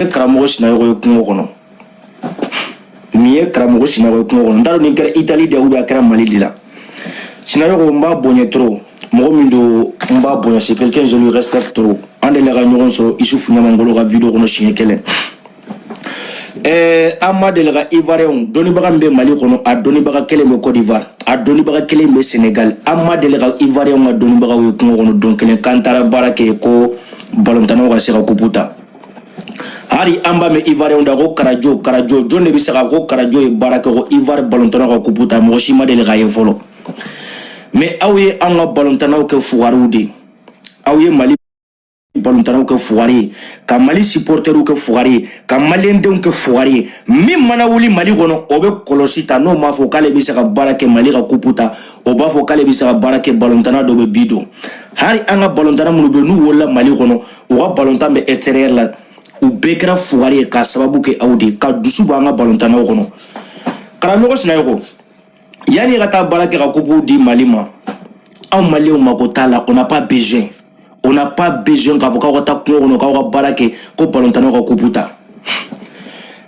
Ye karamɔgɔ Sinayɔgɔ ye kungo kɔnɔ, nin ye karamɔgɔ Sinayɔgɔ ye kungo kɔnɔ. N t'a dɔn nin kɛra Itali de ou bien a kɛra Mali de la. Sinayɔgɔ, n b'a bonya trop. Mɔgɔ min don, n b'a bonya, c'est quelqu'un, je lui respecte trop. An delila ka ɲɔgɔn sɔrɔ Isufu Ɲamangolo ka vidéo kɔnɔ siɲɛ kelen. An ma deli ka Ivoirien dɔnnibaga min bɛ Mali kɔnɔ, a dɔnnibaga kelen bɛ Côte d'Ivoire, a dɔnnibaga kelen bɛ Sénégal. An ma deli ka Ivoirien ka dɔnnibagaw ye kungo kɔnɔ don kelen k'an taara baara kɛ ko balontannaw ka se ka coupe ta. Hali an b'a mɛn Ivoirien da ko Karajo, Karajo, jɔn de bɛ se ka ko Karajo ye baara kɛ ko Ivoire balontannaw ka coupe ta? Mɔgɔ si ma deli k'a ye fɔlɔ. Mais aw ye an ka balontannaw kɛ fugariw de ye. Aw ye Mali balontannaw kɛ fugari ye, ka Mali supporteriw kɛ fugari ye, ka Maliyɛndenw kɛ fugari ye. Min mana wuli Mali kɔnɔ, o bɛ kɔlɔsi ta. N'o m'a fɔ k'ale bɛ se ka baara kɛ Mali ka coupe ta, o b'a fɔ k'ale bɛ se ka baara kɛ balontanna dɔ bɛ bi don. Hali an ka balontanna minnu bɛ yen, n'u wolola Mali kɔnɔ, u ka balontan bɛ extérieur la, u bɛɛ kɛra fugari ye k'a sababu kɛ aw de ye ka dusu bɔ an ka balontannaw kɔnɔ. Karamɔgɔ Sinayɔgɔ, yanni i ka taa baara kɛ ka coupe di Mali ma, anw Maliyɛnw mako t'a la. On n'a pas besoin, on n'a pas besoin k'a fɔ k'aw ka taa kungo kɔnɔ k'aw ka baara kɛ ko balontannaw ka coupe ta.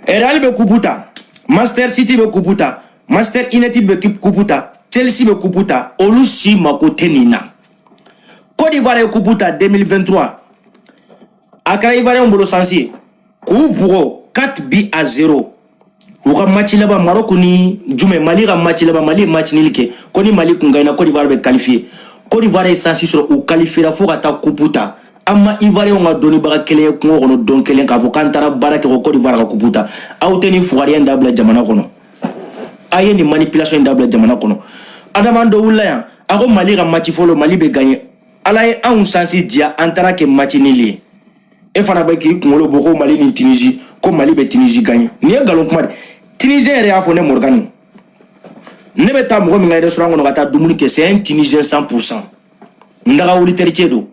Real bɛ coupe ta, Manchester City bɛ coupe ta, Manchester United bɛ coupe ta, Chelsea bɛ coupe ta, olu si mako tɛ nin na. Côte d'Ivoire ye coupe ta 2023, a kɛra Ivoirien bolo chance ye k'u bugɔ 4 buts à 0. U ka match laban, Maroc ni jumɛn, Mali ka match laban, Mali ye match nul kɛ ko ni Mali kun gagné, Côte d'Ivoire bɛ qualifié. Côte d'Ivoire ye chance sɔrɔ, u qualifiera fo ka taa coupe ta. An ma Ivoirien ka dɔnnibaga kelen ye kungo kɔnɔ don kelen k'a fɔ k'an taara baara kɛ ko Côte d'Ivoire ka coupe ta. Aw tɛ nin fugariya in dabila jamana kɔnɔ. A ye nin manipulation in dabila jamana kɔnɔ. Adama dɔ wulila yan, a ko Mali ka match fɔlɔ, Mali bɛ gagné. Ala ye anw chance diya, an taara kɛ match nul ye. E fana bɛ k'i kunkolo bɔ ko Mali ni Tunisie, ko Mali bɛ Tunisie gagné. Nin ye nkalon kuma de. Tunisien yɛrɛ y'a fɔ ne, Morgan, ne bɛ taa mɔgɔ min ka restaurant kɔnɔ ka taa dumuni kɛ, c'est un Tunisien 100%. N daga wuli tericɛ don,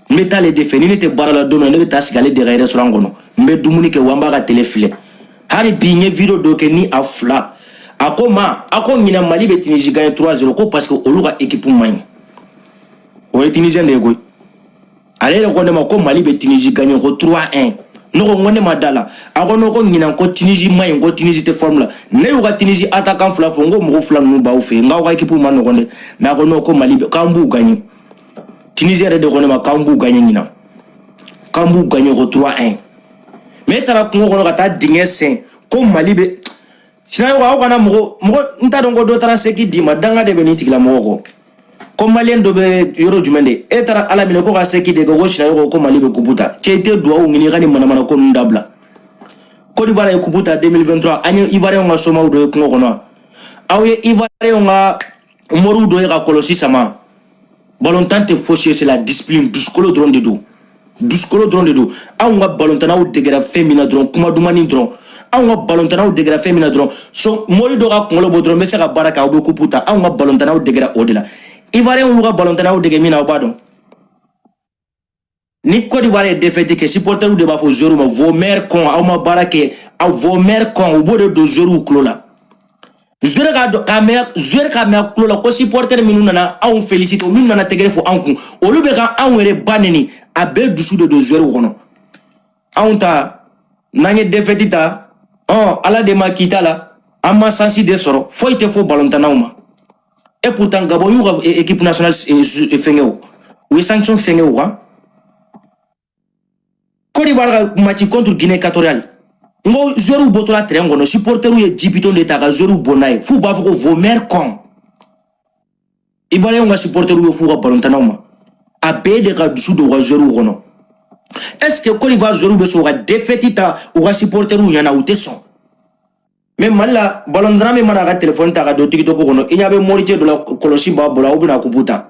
n bɛ taa ale de fɛ. Ni ne tɛ baara la don min na, ne bɛ taa sigi ale de ka restaurant kɔnɔ, n bɛ dumuni kɛ wa n b'a ka télé filɛ. Hali bi n ye vidéo dɔ kɛ ni a fila. A ko ma, a ko ɲinan Mali bɛ Tunisie gagné 3-0, ko parce que olu ka équipe man ɲi. O ye Tunisien de ye koyi. Ale yɛrɛ ko ne ma ko Mali bɛ Tunisie gagné ko 3-1. Ne ko n ko ne ma da la. A ko ne ko ɲinan ko Tunisie man ɲi, ko Tunisie tɛ forme la. Ne y'u ka Tunisie attaquant fila fɔ, n ko mɔgɔ fila ninnu b'aw fɛ yen, n k'aw ka équipe ma nɔgɔn dɛ. Mais a ko non, ko Mali bɛ, k'an b'u gagné. Tunisie yɛrɛ de ko ne ma k'an b'u gagné ɲinan, k'an b'u gagné ko 3-1. Mais e taara kungo kɔnɔ ka taa dingɛ sen ko Mali bɛ. Sinayɔgɔ, aw kana mɔgɔ mɔgɔ, n t'a dɔn ko dɔ taara seki d'i ma. Danga de bɛ nin tigilamɔgɔ kɔ ko Maliyɛn dɔ bɛ yɔrɔ jumɛn de. E taara Ala minɛ ko ka seki de kɛ ko Sinayɔgɔ ko Mali bɛ coupe ta. Cɛ, i tɛ duwawu ɲini, i ka nin manamana ko ninnu dabila. Côte d'Ivoire ye coupe ta 2023, an ye Ivoirien ka somaw dɔ ye kungo kɔnɔ, aw ye Ivoirien ka moriw dɔ ye ka kɔlɔsi sama. Balontan tɛ fosi ye, c'est la discipline, dusukolo dɔrɔn de don, dusukolo dɔrɔn de don. Anw ka balontannaw degera fɛn min na dɔrɔn, kuma dumani dɔrɔn. Anw ka balontannaw degera fɛn min na dɔrɔn, so mori dɔ ka kunkolo bɔ dɔrɔn, n bɛ se ka baara kɛ, aw bɛ coupe ta. Anw ka balontannaw degera o de la. Ivoirien y'u ka balontannaw dege min na, aw b'a dɔn. Ni Côte d'Ivoire ye défaite kɛ, supporters de b'a fɔ joueurs ma: "Vos mères con, aw ma baara kɛ, aw vos mères con." U b'o de don joueurs tulo la. Joueur k'a dɔn k'a mɛn, joueur k'a mɛn a tulo la ko supporter minnu nana anw féliciter, minnu nana tɛgɛrɛ fɔ anw kun, olu bɛ ka anw yɛrɛ ba neni. A bɛɛ dusu de don joueur kɔnɔ. Anw ta, n'an ye défaite ta, ɔ Ala de ma k'i ta la, an ma chance de sɔrɔ, foyi tɛ fɔ balontannaw ma. Et pourtant Gabon y'u ka équipe nationale fɛngɛ, o u ye sanction fɛngɛ o kan. Côte d'Ivoire ka match contre Guinée équatoriale, n ko joueurs bɔtɔla terrain kɔnɔ, supporters ye ji bidon de ta ka joueurs bɔn n'a ye f'u b'a fɔ ko "vos mères con". Ivoiriens ka supporters ye f'u ka balontannaw ma. A bɛɛ de ka dusu don u ka joueurs kɔnɔ. Est ce que Côte d'Ivoire joueurs bɛ sɔn u ka défaite ta u ka supporters ɲɛna? U tɛ sɔn. Mais Mali la, balontanna min mana a ka téléphone ta ka don TikTok kɔnɔ, i ɲɛ bɛ moricɛ dɔ la, kɔlɔsi b'a bolo, aw bɛna coupe ta.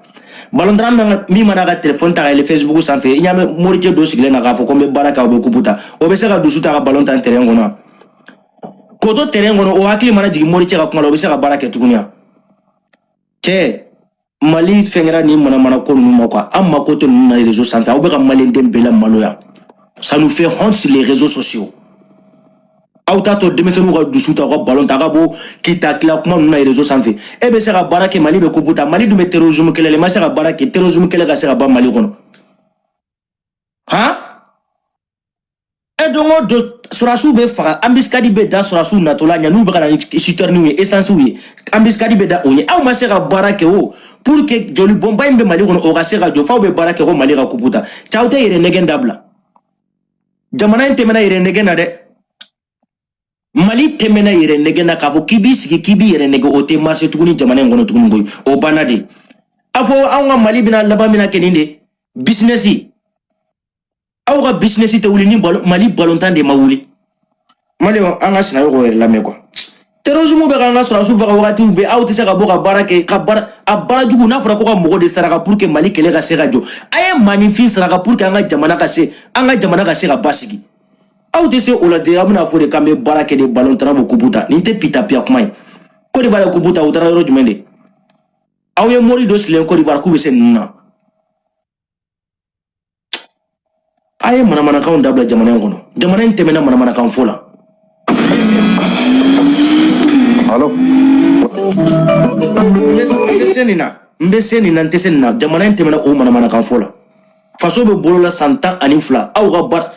Balontanna min mana a ka téléphone ta ka yɛlɛ Facebook sanfɛ, i ɲɛ bɛ moricɛ dɔ sigilen na k'a fɔ ko n bɛ baara kɛ, aw bɛ coupe ta. O bɛ se ka dusu ta ka balon tan terrain kɔnɔ wa? K'o to terrain kɔnɔ, o hakili mana jigin moricɛ ka kuma la, o bɛ se ka baara kɛ tuguni wa? Cɛ, Mali fɛn kɛra nin manamana ko ninnu ma quoi. An mako tɛ ninnu na réseau sanfɛ. Aw bɛ ka Maliyɛnden bɛɛ la maloya. Ça nous fait honte sur les réseaux sociaux. Aw t'a to denmisɛnninw ka dusu ta, u ka ballon ta, a ka bɔ k'i ta tila kuma ninnu na réseau sanfɛ. E bɛ se ka baara kɛ, Mali bɛ coupe ta. Mali dun bɛ terrorisme kɛlɛ la, i ma se ka baara kɛ terrorisme kɛlɛ ka se ka ban Mali kɔnɔ. Han, e Don o don, sɔrɔdasiw bɛ faga, embuscade bɛ da sɔrɔdasiw natɔla ɲɛ, n'u bɛ ka na ni citernew ye, essencew ye, embuscade bɛ da o ɲɛ. Aw ma se ka baara kɛ o pour que jolibɔnba in bɛ Mali kɔnɔ, o ka se ka jɔ, f'aw bɛ baara kɛ ko Mali ka coupe ta. Cɛ, aw tɛ yɛrɛ nɛgɛn dabila. Jamana in tɛmɛna yɛrɛ nɛgɛn na dɛ. Mali tɛmɛna yɛrɛ nɛgɛn na. K'a fɔ k'i b'i sigi k'i b'i yɛrɛ nɛgɛ, o tɛ marcher tuguni jamana in kɔnɔ tuguni koyi. O banna de. A fɔ anw ka Mali bɛna laban min kɛ nin de business, aw ka business tɛ wuli ni Mali balontan de ma wuli. Maliyɛnw, an ka Sinayɔgɔ yɛrɛ lamɛn quoi. Terrorisme bɛ k'an ka sɔrɔdasiw faga wagatiw bɛɛ, aw tɛ se ka bɔ ka baara kɛ, ka baara a baara jugu. N'a fɔra ko ka mɔgɔ de saraka pour que Mali kɛlɛ ka se ka jɔ, a ye maaninfin saraka pour que an ka jamana ka se ka basigi, aw tɛ se o la de. Aw bɛna fɔ de k'an bɛ baara kɛ de, balontanna bɛ coupe ta. Nin tɛ pitapiya kuma ye. Côte d'Ivoire ye coupe ta, u taara yɔrɔ jumɛn de? Aw ye mori dɔ sigilen Côte d'Ivoire k'u bɛ se ninnu na. A ye manamanakanw dabila jamana in kɔnɔ. Jamana in tɛmɛna manamanakan fɔ la. Allo. N bɛ se nin na, n bɛ se nin na, n tɛ se nin na. Jamana in tɛmɛna o manamanakan fɔ la. Faso bɛ bolo la san 12. Aw ka baara,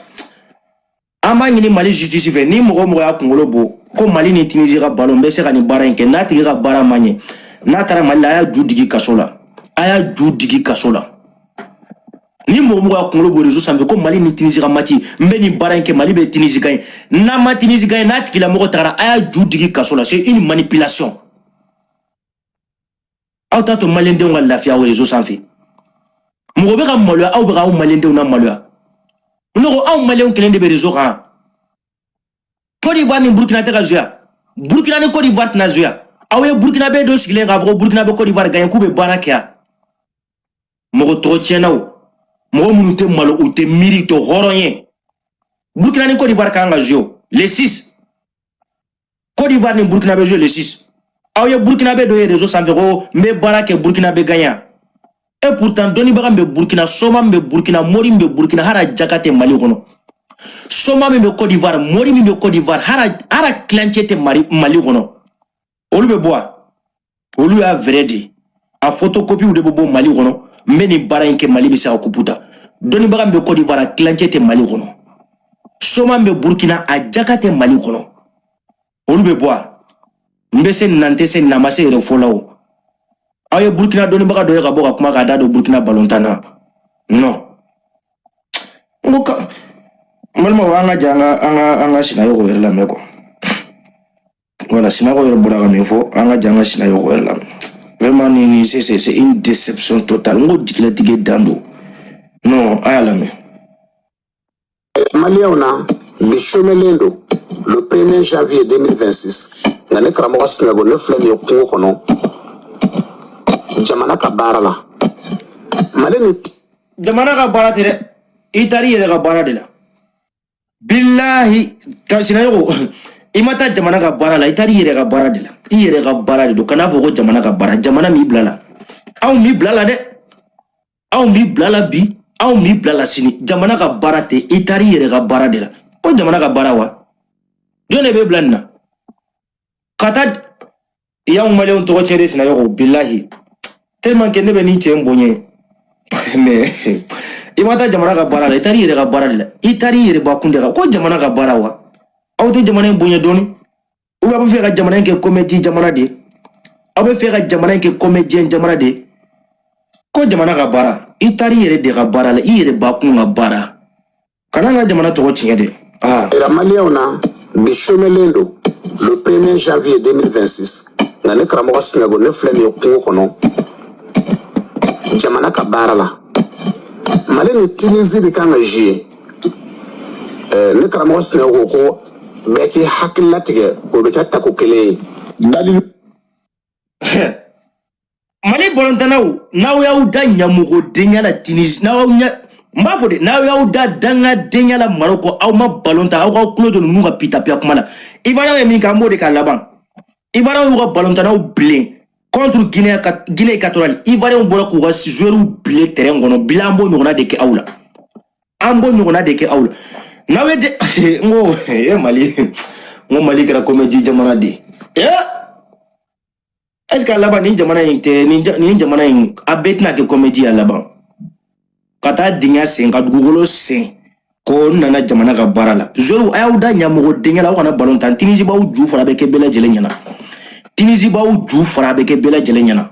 an b'a ɲini Mali justice fɛ, ni mɔgɔ o mɔgɔ y'a kunkolo bɔ ko Mali ni Tunisie ka ballon, n bɛ se ka nin baara in kɛ, n'a tigi ka baara ma ɲɛ, n'a taara Mali la, a y'a ju digi kaso la, a y'a ju digi kaso la. Ni mɔgɔ mɔgɔ y'a kunkolo bɔ réseau sanfɛ ko Mali ni Tunisie ka match, n bɛ nin baara in kɛ, Mali bɛ Tunisie gagner, n'a ma Tunisie gagner, n'a tigilamɔgɔ tagara, a y'a ju digi kaso la. C'est une manipulation. Aw t'a to maliyɛndenw ka lafiya o réseau sanfɛ. Mɔgɔ bɛ ka maloya, aw bɛ ka aw maliyɛndenw na maloya. Ne ko anw maliyɛnw kelen de bɛ réseau kan. Côte d'Ivoire ni Burkina tɛ ka jouer, Burkina ni Côte d'Ivoire tɛna jouer. Aw ye Burkina bɛ dɔ sigilen k'a fɔ ko Burkina bɛ Côte d'Ivoire gagner, k'u bɛ baara kɛ yan. Mɔgɔ tɔgɔ tiɲɛnaw, mɔgɔ minnu tɛ malo, u tɛ miiri, u tɛ hɔrɔn ye. Burkina ni Côte d'Ivoire kan ka jouer le 6. Côte d'Ivoire ni Burkina bɛ jouer le 6. Aw ye Burkina bɛ dɔ ye réseau sanfɛ ko n bɛ baara kɛ, Burkina bɛ gagner. Et pourtant dɔnnibaga min bɛ Burkina, soma min bɛ Burkina, mori min bɛ Burkina, hali a jaka tɛ Mali kɔnɔ. Soma min bɛ Côte d'Ivoire, mori min bɛ Côte d'Ivoire, hali a tilancɛ tɛ Mali kɔnɔ. Olu bɛ bɔ wa? Olu y'a vrai de ye. A photocopie de bɛ bɔ Mali kɔnɔ. N bɛ nin baara in kɛ, Mali bɛ se ka coupe ta. Dɔnnibaga min bɛ Côte d'Ivoire, a tilancɛ tɛ Mali kɔnɔ. Soma min bɛ Burkina, a jaka tɛ Mali kɔnɔ. Olu bɛ bɔ wa? N bɛ se nin na, n tɛ se nin na, a ma se yɛrɛ fɔ la o. Aw ye Burkina dɔnnibaga dɔ ye ka bɔ ka kuma k'a da don Burkina balontan na? Non. N ko ka n balimaw, an ka jɛ an ka Sinayɔgɔ yɛrɛ lamɛn quoi. Voilà, Sinayɔgɔ yɛrɛ bɔra ka min fɔ, an ka jɛ an ka Sinayɔgɔ yɛrɛ lamɛn. Vraiment, ni c'est une déception totale. N ko jigilatigɛ dan don. Non, a y'a lamɛn. Maliyɛnw na bi, chômelen don le 1er janvier 2026. Nka ne karamɔgɔ Sinɛgo, ne filɛ nin ye kungo kɔnɔ jamana ka baara la, Mali ni Jamana ka baara tɛ dɛ, i taara i yɛrɛ ka baara de la. Bilahi ka Sinayɔgɔ, i ma taa jamana ka baara la, i taara i yɛrɛ ka baara de la. I yɛrɛ ka baara de don. Kan'a fɔ ko jamana ka baara. Jamana m'i bila la, anw m'i bila la dɛ. Anw m'i bila la bi, anw m'i bila la sini. Jamana ka baara tɛ, i taara i yɛrɛ ka baara de la. Ko jamana ka baara wa? Jɔn de bɛ bila nin na ka taa i y'anw maliyɛnw tɔgɔ tiɲɛ de? Sinayɔgɔ, bilahi, tellement que ne bɛ nin cɛ in bonya, mais i ma taa jamana ka baara la, i taara i yɛrɛ ka baara de la. I taara i yɛrɛ bakun de kan ko jamana ka baara wa? Aw tɛ jamana in bonya dɔɔni? Ou bien aw bɛ fɛ ka jamana in kɛ comédie jamana de ye? Aw bɛ fɛ ka jamana in kɛ comédien jamana de ye? Ko jamana ka baara, i taara i yɛrɛ de ka baara la, i yɛrɛ bakun ka baara. Kana an ka jamana tɔgɔ tiɲɛ dɛ. Ah. Yira maliyɛnw na bi, chômelen don le 1er janvier 2026. Nka ne karamɔgɔ Sinɛgo, ne filɛ nin ye kungo kɔnɔ jamana ka baara la, Mali ni Tunisie de kan ka jouer. Ne karamɔgɔ Sinɛgo ko bɛɛ k'i hakili latigɛ, o bɛ kɛ tako kelen ye dalilu. Mali bɔlɔntanaw, n'aw y'aw da ɲamɔgɔdenya la Tunisie, n'aw y'aw ɲɛ, n b'a fɔ de, n'aw y'aw da dangadenya la Maroko, aw ma balon ta, aw k'aw tulo jɔ ninnu ka pitapiya kuma la. Ivoirien ye min kɛ, an b'o de k'a laban. Ivoirien y'u ka balontannaw bilen contre Guinée, Guinée équatoriale. Ivoirien bɔra k'u ka joueurs bilen terrain kɔnɔ. Bila, an b'o ɲɔgɔnna de kɛ aw la, an b'o ɲɔgɔnna de kɛ aw la. N'aw ye de, n ko e Mali, n ko Mali kɛra comédie jamana de ye. Est ce que a laban nin jamana in tɛ nin jamana in, a bɛɛ tɛna kɛ comédie a laban? Ka taa dingɛ sen, ka dugukolo sen. Ko n nana jamana ka baara la. Joueurs, a y'aw da ɲamɔgɔ denkɛ la, aw kana balon tan. Tunisie b'aw ju fara, bɛ kɛ bɛɛ lajɛlen ɲɛna. Tunisie b'aw ju fara, bɛ kɛ bɛɛ lajɛlen ɲɛna.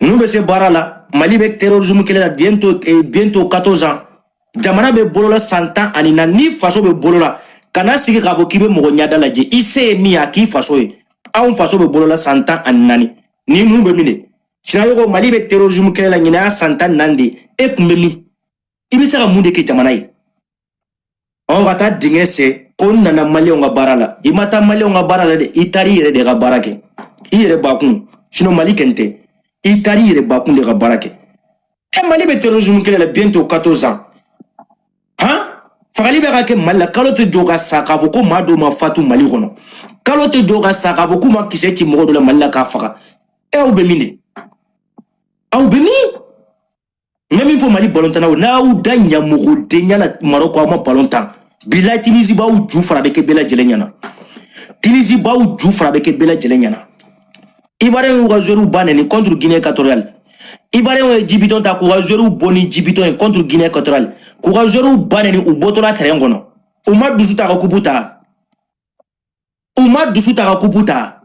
Ninnu bɛ se baara la. Mali bɛ terrorisme kɛlɛ la bientôt 14 ans. Jamana bɛ bolo la san 14. Ni faso bɛ bolo la, kana sigi k'a fɔ k'i bɛ mɔgɔ ɲɛda lajɛ. I se ye min ye, a k'i faso ye. Anw faso bɛ bolo la san 14. Ni mun bɛ min de Sinayogo, Mali bɛ terrorisme kɛlɛ la ɲinɛ y'a san 14 de ye. E kun bɛ min? I bɛ se ka mun de kɛ jamana ye? Ɔ, ka taa dingɛ sen ko n nana maliyɛnw ka baara la. I ma taa maliyɛnw ka baara la dɛ, i taara i yɛrɛ de ka baara kɛ, i yɛrɛ bakun. Sinon Mali kɛn tɛ, i taara i yɛrɛ bakun de ka baara kɛ. E, Mali bɛ terrorisme kɛlɛ la bientôt 14 ans, han. Fagali bɛ ka kɛ Mali la, kalo tɛ jɔ ka sa k'a fɔ ko maa dɔw ma fatu Mali kɔnɔ. Kalo tɛ jɔ ka sa k'a fɔ k'u ma kisɛ ci mɔgɔ dɔ la Mali la k'a faga. E, aw bɛ min de? Aw bɛ min? N bɛ min fɔ Mali balontannaw, n'aw da ɲamɔgɔdenya la Marɔku, aw ma balon tan. Bilayi, Tunisie b'aw ju fara, bɛ kɛ bɛɛ lajɛlen ɲɛna. Tunisie b'aw ju fara, bɛ kɛ bɛɛ lajɛlen ɲɛna. Ivoirien y'u ka joueurs ba nɛni contre Guinée équatoriale. Ivoirien ye jibitɔn ta k'u ka joueurs bɔ ni jibitɔn ye contre Guinée équatoriale, k'u ka joueurs ba nɛni u bɔtɔla terrain kɔnɔ. U ma dusu ta ka coupe ta, u ma dusu ta ka coupe ta.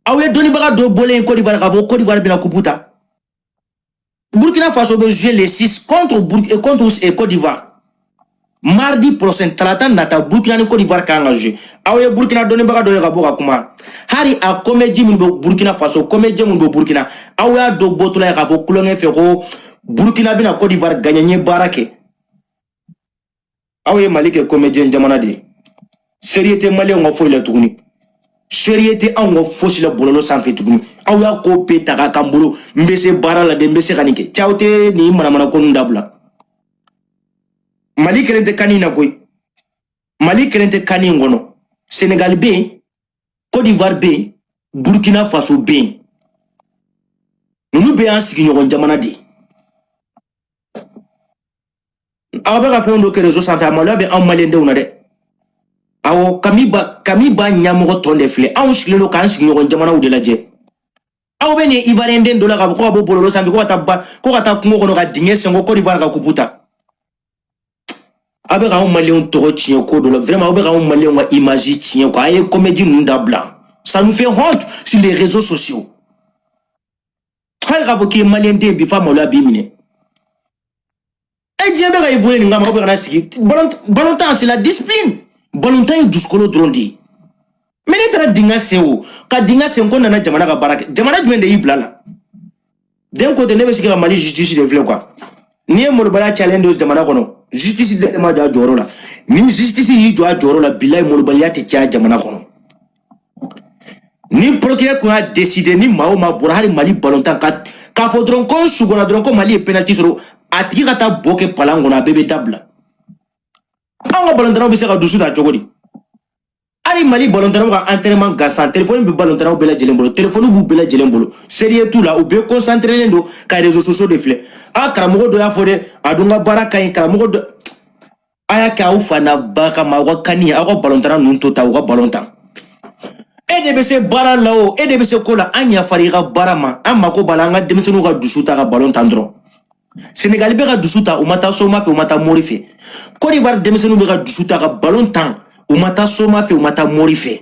Aw ye dɔnnibaga dɔ bɔlen Côte d'Ivoire k'a fɔ Côte d'Ivoire bɛna coupe ta. Burkina Faso bɛ jouer les 6 contre Côte d'Ivoire mardi prochain, talata nata. Burkina ni Côte d'Ivoire kan ka jouer. Aw ye Burkina dɔnnibaga dɔ ye ka bɔ ka kuma. Hali a comédie minnu bɛ Burkina Faso, comédien minnu bɛ Burkina, aw y'a dɔ bɔtɔla ye k'a fɔ kulonkɛ fɛ ko Burkina bɛna Côte d'Ivoire gagner. N ye baara kɛ. Aw ye Mali kɛ comédien jamana de ye. Sérieux tɛ maliyɛnw ka foyi la tuguni, sérieux tɛ anw ka fosi la bɔlɔlɔ sanfɛ tuguni. Aw y'a ko bɛɛ ta k'a k'an bolo. N bɛ se baara la de, n bɛ se ka nin kɛ. Cɛ, aw tɛ nin manamana ko ninnu dabila. Mali kelen tɛ CAN in na koyi, Mali kelen tɛ CAN in kɔnɔ. Senegali bɛ yen, Côte d'Ivoire bɛ yen, Burkina Faso bɛ yen. Ninnu bɛɛ y'an sigiɲɔgɔn jamana de ye. Aw bɛ ka fɛnw dɔ kɛ réseau sanfɛ, a maloya bɛ anw maliyɛndenw na dɛ. Awɔ, kami ba, kami ba ɲɛmɔgɔ tɔn de filɛ. Anw sigilen don k'an sigiɲɔgɔn jamanaw de lajɛ. Aw bɛ nin Ivoirien den dɔ la k'a fɔ ko ka bɔ bɔlɔlɔ sanfɛ, ko ka taa ba, ko ka taa kungo kɔnɔ ka dingɛ sen, ko Côte d'Ivoire ka coupe ta. Aw bɛ k'anw maliyɛnw tɔgɔ tiɲɛ ko dɔ la. Vraiment, aw bɛ k'anw maliyɛnw ka image tiɲɛ quoi. A ye comédie ninnu dabila, ça nous fait honte sur les réseaux sociaux. Hali k'a fɔ k'i ye maliyɛn den bi, fa maloya b'i minɛ. E, diɲɛ bɛ ka évoluer nin kama, aw bɛ ka na sigi. Ballon tan, c'est la discipline. Ballon tan ye dusukolo dɔrɔn de ye. Mais ne taara dingɛ sen o ka dingɛ sen ko nana jamana ka baara kɛ, jamana jumɛn de y'i bila la? D'un côté, ne bɛ sigi ka Mali justice de filɛ quoi. N'i ye molobaliya cayalen don jamana kɔnɔ, justice de ma jɔ a jɔyɔrɔ la. Ni justice y'i jɔ a jɔyɔrɔ la, bilayi, molobaliya tɛ caya jamana kɔnɔ. Ni procureur kun y'a décider, ni maa o maa bɔra, hali Mali balontan ka k'a fɔ dɔrɔn ko n sugora dɔrɔn ko Mali ye penalty sɔrɔ, a tigi ka taa bɔ kɛ palan kɔnɔ, a bɛɛ bɛ dabila. Anw ka balontannaw bɛ se ka dusu ta cogo di? Hali Mali balontannaw ka entraînement gansan, téléphone bɛ balontannaw bɛɛ lajɛlen bolo, téléphone b'u bɛɛ lajɛlen bolo. Sérieux t'u la, u bɛɛ concentré don ka réseaux sociaux de filɛ. A karamɔgɔ dɔ y'a fɔ dɛ, a dun ka baara ka ɲi. Karamɔgɔ dɔ, a y'a kɛ aw fa n'a ba kama, aw ka kani, aw ka balontanna ninnu to ta, u ka balon tan. E de bɛ se baara la o, e de bɛ se ko la. An yafara i ka baara ma, an mako b'a la an ka denmisɛnninw ka dusu ta ka balon tan dɔrɔn. Senegali bɛ ka dusu ta, u ma taa soma fɛ, u ma taa mori fɛ. Côte d'Ivoire denmisɛnninw bɛ ka dusu ta ka balon tan, u ma taa soma fɛ, u ma taa mori fɛ.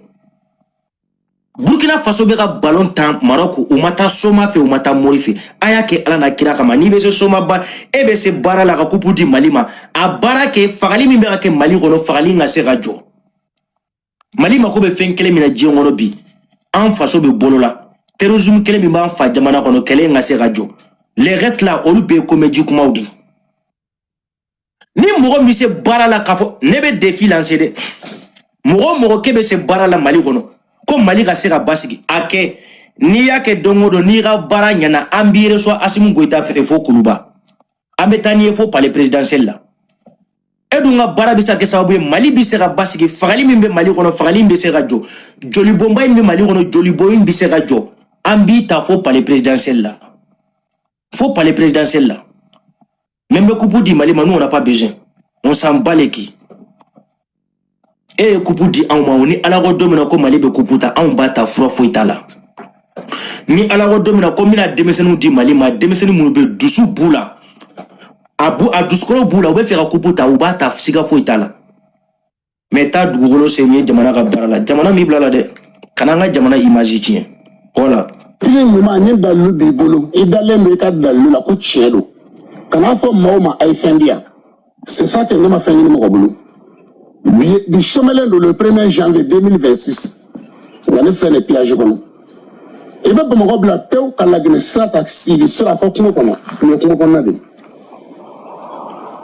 Burkina Faso bɛ ka balon tan Maroc, u ma taa soma fɛ, u ma taa mori fɛ. A y'a kɛ Ala n'a kira kama. N'i bɛ se soma ba, e bɛ se baara la ka coupe di Mali ma, a baara kɛ. Fagali min bɛ ka kɛ Mali kɔnɔ, fagali ka se ka jɔ. Mali mako bɛ fɛn kelen min na diɲɛ kɔnɔ bi, an faso bɛ bolo la, terrorisme kelen min b'an fa jamana kɔnɔ, kɛlɛ in ka se ka jɔ. Les restes là, olu bɛɛ ye comédie kumaw de ye. Ni mɔgɔ min bɛ se baara la, k'a fɔ ne bɛ défi lancer dɛ, mɔgɔ o mɔgɔ k'e bɛ se baara la Mali kɔnɔ, ko Mali ka se ka basigi, a kɛ. N'i y'a kɛ don o don, n'i ka baara ɲɛna, an b'i reçoit Assimi Goïta fɛ fo Kuluba, an bɛ taa n'i ye fo palais présidentiel la. E dun ka baara bɛ se ka kɛ sababu ye Mali bɛ se ka basigi. Fagali min bɛ Mali kɔnɔ, fagali in bɛ se ka jɔ. Jolibɔnba in bɛ Mali kɔnɔ, jolibɔn in bɛ se ka jɔ. An b'i ta fo palais présidentiel la, fo palais présidentiel la. Mais n bɛ coupe di Mali ma, nous, on n'a pas besoin, on s'en bat les couilles. E ye coupe di anw ma o, ni Ala ko don min na ko Mali bɛ coupe ta, anw b'a ta, fura foyi t'a la. Ni Ala ko don min na ko n bɛna denmisɛnninw di Mali ma, denmisɛnnin minnu bɛ dusu b'u la. A bu a dusukolo b'u la, u bɛ fɛ ka kupu ta, u b'a ta, siga foyi t'a la. Mais taa dugukolo sen ye jamana ka baara la, jamana m'i bila la dɛ. Kana an ka jamana image tiɲɛ, voilà. Tigi ɲuman ni dalilu b'i bolo, i dalen don i ka dalilu la ko tiɲɛ don, kan'a fɔ maaw ma a ye fɛn di yan. C'est ça que ne ma fɛn ɲini mɔgɔ bolo. Bi bi sɛmɛlen don le 1er janvier 2026, nka ne filɛ nin péage kɔnɔ. I bɛ Bamakɔ bila pewu ka Laginɛ sira ta, Sibi sira fɔ kungo kɔnɔ. Nin ye kungo kɔnɔna de ye.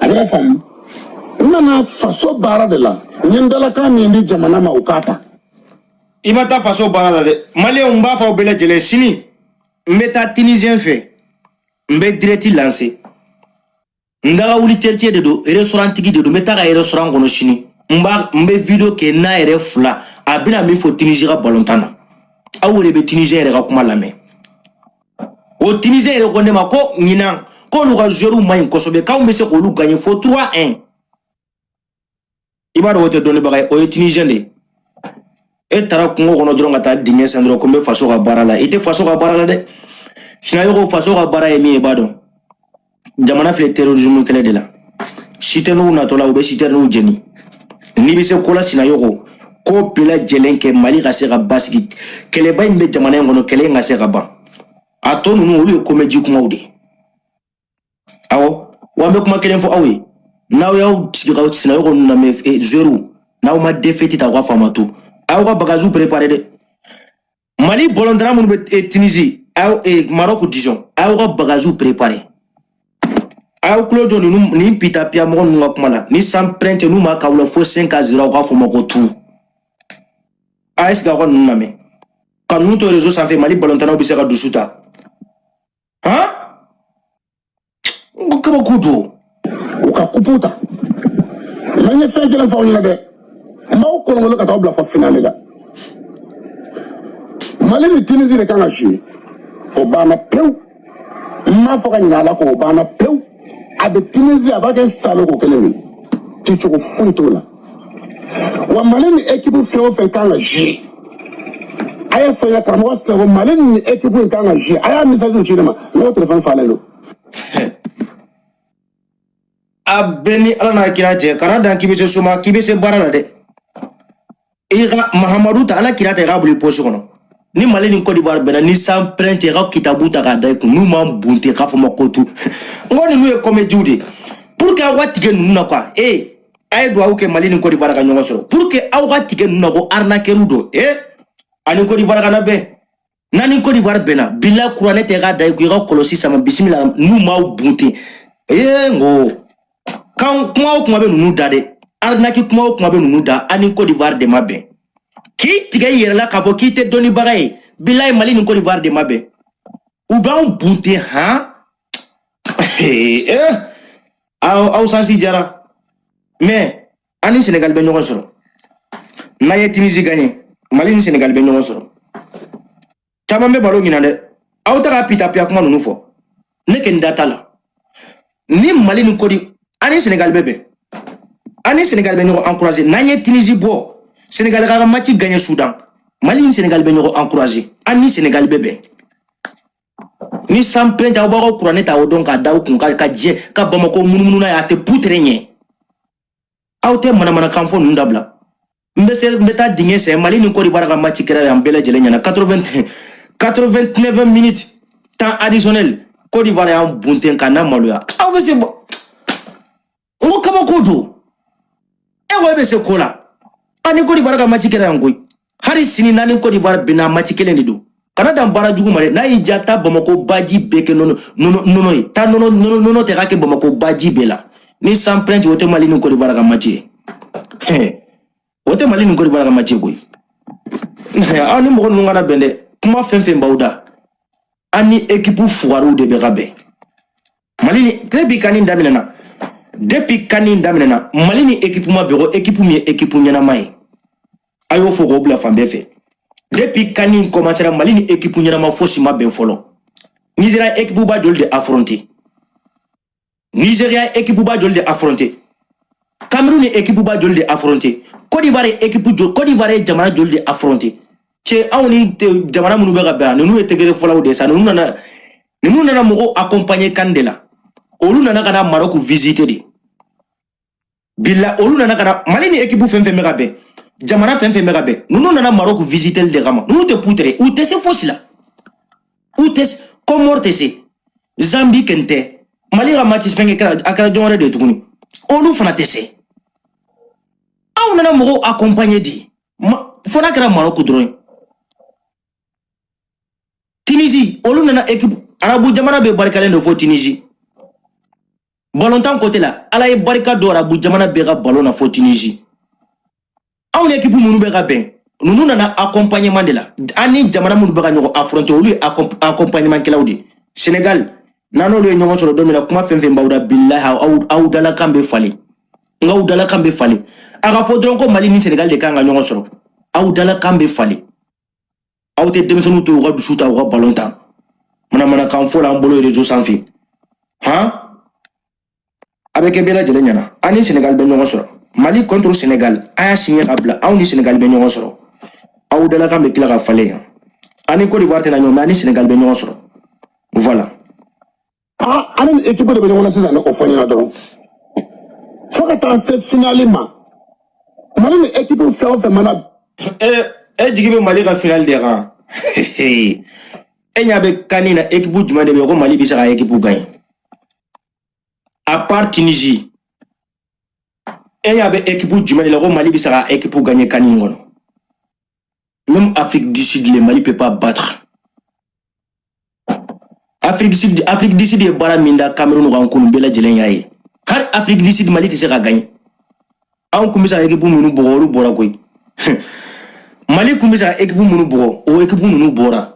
A bɛ ka faamu, n nana faso baara de la. N ye n dalakan min di jamana ma, u k'a ta. I ma taa faso baara la dɛ. Maliyɛnw, n b'a fɔ aw bɛɛ lajɛlen, sini n bɛ taa Tunisien fɛ, n bɛ direct lancer. N daga wuli teritier de don, restaurant tigi de don. N bɛ taa ka restaurant kɔnɔ sini, n b'a n bɛ vidéo kɛ n'a yɛrɛ fila. A bɛna min fɔ Tunisie ka balontan na, aw yɛrɛ bɛ Tunisien yɛrɛ ka kuma lamɛn. O Tunisien yɛrɛ ko ne ma ko ɲinan k'olu ka joueurs man ɲi kosɛbɛ, k'anw bɛ se k'olu gagner fo 3-1. I b'a dɔn o tɛ dɔnnibaga ye, o ye Tunisien de ye. E taara kungo kɔnɔ dɔrɔn ka taa dingɛ sen dɔrɔn ko n bɛ faso ka baara la. I tɛ faso ka baara la dɛ, Sinayogo. Faso ka baara ye min ye, i b'a dɔn, jamana filɛ terrorisme kɛlɛ de la. Sitɛniw natɔla, u bɛ sitɛniw jeni. N'i bɛ se ko la, Sinayogo, ko bɛɛ lajɛlen kɛ Mali ka se ka basigi. Kɛlɛba in bɛ jamana in kɔnɔ, kɛlɛ in ka se ka ban. A tɔ ninnu, olu ye comédie kumaw de ye. Awɔ, wa n bɛ kuma kelen fɔ aw ye: n'aw y'aw sigi ka Sinayogo ninnu lamɛn, joueurs, n'aw ma défaite ta, aw ka faama to, aw ka bagages préparé dɛ. Mali bɔlɔntana minnu bɛ Tunisie, aw, Maroc disons, aw ka bagages préparé. A y'aw tulo jɔ ninnu nin pita piya mɔgɔ ninnu ka kuma la. Ni san pɛrɛn n'u ma k'aw la fo 5-0, aw k'a fɔ ma ko tu. A ye sigi aw ka ninnu lamɛn ka ninnu to réseau sanfɛ. Mali balɔntanaw bɛ se ka dusu ta han? N ko kabako don. U ka kupu ta. Mɛ n ye fɛn kelen fɔ aw ɲɛna dɛ, n b'aw kolonkolon ka t'aw bila fɔ finale la. Mali ni Tunisie de kan ka jouer, o banna pewu. N m'a fɔ ka ɲinɛ ala kɔ, o banna pewu. A bɛ Tunisie, a b'a kɛ saloko kelen de ye, ticogo foyi t'o la. Wa Mali ni équipe fɛn o fɛn kan ka jouer, a ye fɔ n ɲɛna, karamɔgɔ Sinako, Mali ni équipe in kan ka jouer, a y'a message ci ne ma, ne ko téléphone falen don. A bɛɛ ni ala n'a kira cɛ, kana dan k'i bɛ se soma, k'i bɛ se baara la dɛ. I ka Mahamadu ta, ala kira ta, i k'a bila i poche kɔnɔ. Ni Mali ni Côte d'Ivoire bɛnna, ni san pɛrɛn cɛ, i ka kitabu ta k'a da i kun, n'u ma bunte, k'a fɔ ma ko tu. N ko ninnu ye comédie de ye pour que aw ka tigɛ ninnu na quoi. E a ye duwawu kɛ Mali ni Côte d'Ivoire ka ɲɔgɔn sɔrɔ pour que aw ka tigɛ ninnu na ko arnaqueur don. E ani Côte d'Ivoire kana bɛn. N'a ni Côte d'Ivoire bɛnna, bila kuranɛ tɛ, k'a da i kun, i ka kɔlɔsi sama, bisimila, n'u m'aw bunte. Ee, n ko kan kuma o kuma bɛ ninnu da dɛ, arnaque kuma o kuma bɛ ninnu da. Ani Côte d'Ivoire de ma bɛn, k'i tigɛ i yɛrɛ la k'a fɔ k'i tɛ dɔnnibaga ye. Bilayi, Mali ni Côte d'Ivoire de ma bɛn, u b'anw bunte han. Eh, aw sansi jara. Mais an ni Sénégal bɛ ɲɔgɔn sɔrɔ n'an ye Tunisie gagné. Mali ni Sénégal bɛ ɲɔgɔn sɔrɔ. Caman bɛ balo ɲinan dɛ. Aw tɛ ka pita piya kuma ninnu fɔ, ne kɛ nin da t'a la. Ni Mali ni Côte, an ni Sénégal bɛ bɛn, an ni Sénégal bɛ ɲɔgɔn encourager. N'an ye Tunisie bɔ, Sénégal ka match gagné Soudan, Mali ni Sénégal bɛ ɲɔgɔn encourager, an ni Sénégal bɛ bɛn. Ni san pɛrɛn aw b'aw ka kuranɛ ta o dɔn k'a da aw kun ka jɛ ka Bamako munumunu n'a ye, a tɛ putere ɲɛ. Aw tɛ manamanakan fɔ ninnu dabila. N bɛ se, n bɛ taa dingɛ sen. Mali ni Côte d'Ivoire ka match kɛra yan bɛɛ lajɛlen ɲɛna, 80 89 minutes, temps additionnel, Côte d'Ivoire y'an bunten ka n'a maloya. Aw bɛ se bɔ, n ko kabako don. E ko e bɛ se ko la. An ni Côte d'Ivoire ka match kɛra yan koyi. Hali sini n'an ni Côte d'Ivoire bɛnna, match kelen de don. Kana dan baara jugu ma dɛ. N'a y'i diya, taa Bamako baji bɛɛ kɛ nɔnɔ nɔnɔ nɔnɔ ye. Taa nɔnɔ nɔnɔ nɔnɔ tɛ k'a kɛ Bamako baji bɛɛ la. Ni san pɛrɛn, o tɛ Mali ni Côte d'Ivoire ka match ye, o tɛ Mali ni Côte d'Ivoire ka match ye koyi. Aw ni mɔgɔ ninnu kana bɛn dɛ. Kuma fɛn fɛn b'aw da, an ni équipe fugariw de bɛ ka bɛn. Mali ni, depuis CAN daminɛna, depuis CAN daminɛna, Mali ni équipe ma bɛn ko équipe min ye équipe ɲɛnama ye. A y'o fɔ k'o bila fan bɛɛ fɛ. Depuis CAN commencera, Mali ni équipe ɲɛnama fosi ma bɛn fɔlɔ. Nigéria équipe ba joli de affronter? Nigéria équipe ba joli de affronter? Cameroun ni équipe ba joli de affronter? Côte d'Ivoire équipe joli? Côte d'Ivoire ye jamana joli de affronter? Cɛ, anw ni jamana minnu bɛ ka bɛn, ninnu ye tɛgɛrɛ fɔlaw de ye sa. Ninnu nana mɔgɔw accompagner CAN de la. Olu nana ka na Maroc visiter de. Bila olu nana ka na Mali ni équipe fɛn fɛn bɛ ka bɛn, jamana fɛn fɛn bɛ ka bɛn, ninnu nana Maroc visiter de kama. Ninnu tɛ putere, u tɛ se fosi la, u tɛ se. Comore tɛ se, Zambie kɛn tɛ. Mali ka match fɛn kɛra, a kɛra jɔn wɛrɛ de ye tuguni, olu fana tɛ se. Aw nana mɔgɔw accompagner de, fo n'a kɛra Maroc dɔrɔn ye. Tunisie, olu nana équipe arabu jamana bɛɛ barikalen don fo Tunisie. Balontan côté la, Ala ye barika don arabu jamana bɛɛ ka ballon na fo Tunisie. Anw ni équipe minnu bɛ ka bɛn, ninnu nana accompagnement de la. An ni jamana minnu bɛ ka ɲɔgɔn affronter, olu ye accompagnement kɛlaw de. Sénégal, n'an n'olu ye ɲɔgɔn sɔrɔ don min na, kuma fɛn fɛn b'aw da, bilahi, aw dalakan bɛ falen. N k'aw dalakan bɛ falen. A ka fɔ dɔrɔn ko Mali ni Sénégal de kan ka ɲɔgɔn sɔrɔ, aw dalakan bɛ falen. Aw tɛ denmisɛnninw to u ka dusu ta, u ka ballon tan. Manamanakan fɔ la an bolo réseau sanfɛ han, a bɛ kɛ bɛɛ lajɛlen ɲɛna. An ni Sénégal bɛ ɲɔgɔn sɔrɔ, Mali contre Sénégal, a y'a signé ka bila. Anw ni Sénégal bɛ ɲɔgɔn sɔrɔ, aw dalakan bɛ tila ka falen yan. An ni Côte d'Ivoire tɛna ɲɔgɔn, mais an ni Sénégal bɛ ɲɔgɔn sɔrɔ, voilà. Ah, an ni équipe de bɛ ɲɔgɔn na sisan, o fɔ ɲɛna dɔrɔn fo ka taa se finale ma. Mali ni équipe fɛn o fɛn mana E jigi bɛ Mali ka finale de kan. E ɲɛ bɛ CAN na, équipe jumɛn de bɛ yen ko Mali bɛ se ka équipe gagner à part Tunisie? E ɲɛ bɛ équipe jumɛn de la ko Mali bɛ se ka équipe gagner CAN in kɔnɔ? Même Afrique du Sud, le Mali peut pas battre Afrique du Sud. Afrique du Sud ye baara min da Cameroun kan kunun, bɛɛ lajɛlen y'a ye. Hali Afrique du Sud, Mali tɛ se ka gagner. Anw kun bɛ se ka équipe minnu bugɔ, olu bɔra koyi. Mali kun bɛ se ka équipe minnu bugɔ, o équipe ninnu bɔra.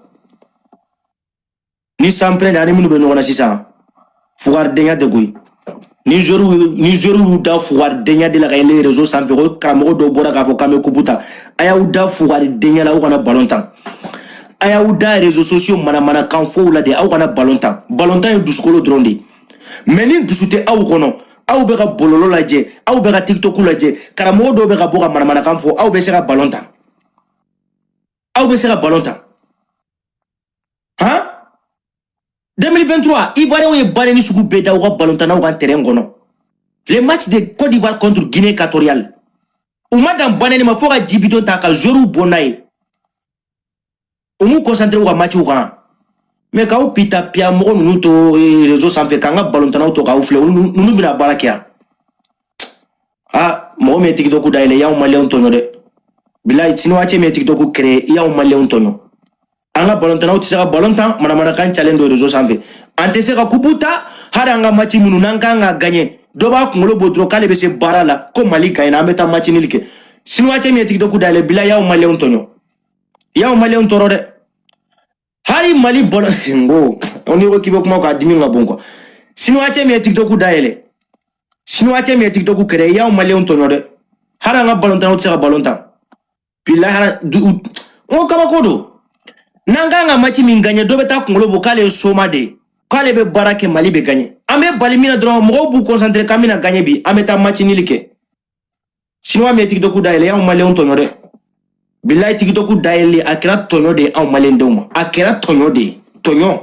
Ni sanpɛrɛn ani minnu bɛ ɲɔgɔn na sisan, fugaridenya tɛ koyi. Ni joueur y'u da fugaridenya de la ka yɛlɛ réseau sanfɛ ko karamɔgɔ dɔw bɔra k'a fɔ k'an bɛ coupe ta, a y'aw da fugaridenya la, aw kana ballon tan. A y'aw da réseaux sociaux manamanakan fɔw la de, aw kana ballon tan. Ballon tan ye dusukolo dɔrɔn de ye, mais ni dusu tɛ aw kɔnɔ, aw bɛ ka bɔlɔlɔ lajɛ, aw bɛ ka TikTok lajɛ, karamɔgɔ dɔw bɛ ka bɔ ka manamanakan fɔ, aw bɛ se ka ballon tan? Aw bɛ se ka ballon tan han? 2023, Ivoiriens ye banni sugu bɛɛ da u ka ballon kan terrain kɔnɔ. Le match de Côte d'Ivoire contre Guinée équatoriale, u ma dan banni ma fo ka ji bidon ta ka joueurs bɔ n'a ye. U m'u concentré u ka match kan, mais k'aw pita piya mɔgɔ ninnu to réseau sanfɛ, k'an ka ballon to k'aw filɛ, ninnu bɛna baara kɛ yan. Ah, mɔgɔ min ye TikTok dayɛlɛ, i y'anw maliyɛnw tɔɲɔ dɛ. Bilayi, Sinuwacɛ min ye TikTok créé, i y'anw maliyɛnw tɔɲɔ. An ka balontannaw tɛ se ka balon tan, manamanakan calen don réseau sanfɛ. An tɛ se ka coupe ta. Hali an ka match minnu n'an kan ka gagner, dɔ b'a kunkolo bɔ dɔrɔn k'ale bɛ se baara la ko Mali gagne, an bɛ taa match nul kɛ. Sinuwacɛ min ye TikTok dayɛlɛ, bilayi, y'anw maliyɛnw tɔɲɔ, i y'anw maliyɛnw tɔɔrɔ dɛ. Hali Mali bɔlɔ n ko n'i ko k'i bɛ kuma k'a dimi ka bon quoi. Sinuwacɛ min ye TikTok dayɛlɛ, Sinuwacɛ min ye TikTok créé, i y'anw maliyɛnw tɔɲɔ dɛ. Hali an ka balontannaw tɛ se ka balon tan, bilahi. Hali n ko kabako don. N'an kan ka match min gagner, dɔ bɛ taa kunkolo bɔ k'ale ye soma de ye, k'ale bɛ baara kɛ, Mali bɛ gagner. An bɛ bali min na dɔrɔn, mɔgɔw b'u concentré k'an bɛna gagner bi, an bɛ taa match nul kɛ. Sinuwa min ye TikTok dayɛlɛ, y'anw maliyɛnw tɔɲɔ dɛ. Bilayi, TikTok dayɛlɛli, a kɛra tɔɲɔ de ye anw maliyɛn denw ma. A kɛra tɔɲɔ de ye, tɔɲɔ.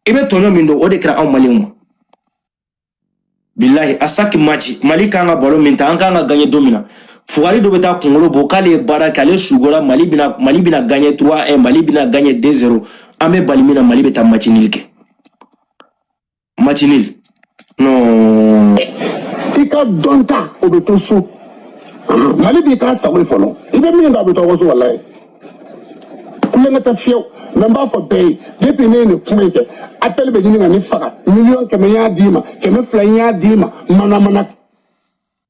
I bɛ tɔɲɔ min dɔn, o de kɛra anw maliyɛnw ma, bilahi. A chaque match, Mali kan ka ballon min ta, an kan ka gagner don min na, fugari dɔ bɛ taa kunkolo bɔ k'ale ye baara kɛ, ale sugora, Mali bɛna gagner 3-1, Mali bɛna gagner 2-0. An bɛ bali min na, Mali bɛ taa match nul kɛ, match nul, non. I ka dɔn ta, o bɛ to so. Mali b'i k'a sago ye fɔlɔ, i bɛ min dɔn, a bɛ to aw ka so. Walayi, kulonkɛ tɛ fiyewu. Mɛ n b'a fɔ bɛɛ ye, depuis ne ye nin kuma in kɛ, appel bɛ ɲini ka ne faga. 100 000 000 n y'a d'i ma, 200 n y'a d'i ma, manamana.